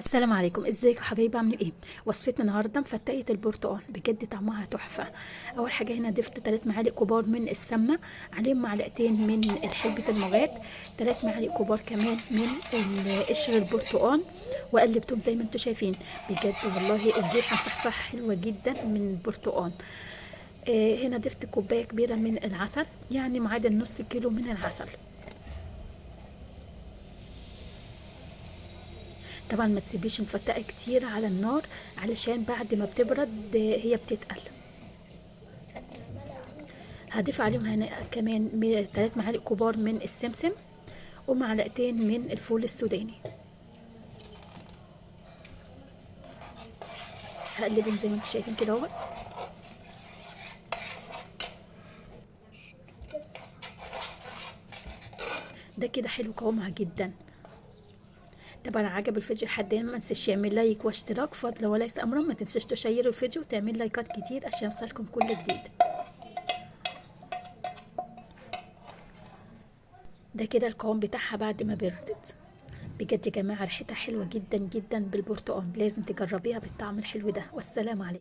السلام عليكم، ازيكم حبايبي؟ عاملين ايه؟ وصفتنا النهارده مفتقه البرتقال، بجد طعمها تحفة. اول حاجة هنا ضفت 3 معالق كبار من السمنة، عليهم معلقتين من حلبة المغات، 3 معالق كبار كمان من قشر البرتقال، وقلبتهم زي ما انتم شايفين. بجد والله الريحة مفحفحه حلوة جدا من البرتقال. هنا ضفت كوباية كبيرة من العسل، يعني معادل نص كيلو من العسل. طبعا ما تسيبيش مفتقه كتير على النار، علشان بعد ما بتبرد هي بتتقل. هضيف عليهم هنا كمان 3 معالق كبار من السمسم ومعلقتين من الفول السوداني. هقلبهم زي ما انتم شايفين كده اهوت. ده كده حلو قوامها جدا. طبعا عجب الفيديو لحد هنا، ما تنساش يعمل like واشتراك فضلا وليس امرا. ما تنساش تشيروا الفيديو وتعمل لايكات كتير عشان يوصلكم كل جديد. ده كده القوام بتاعها بعد ما بردت. بجد يا جماعة ريحتها حلوة جدا جدا بالبرتقال، لازم تجربيها بالطعم الحلو ده. والسلام عليكم.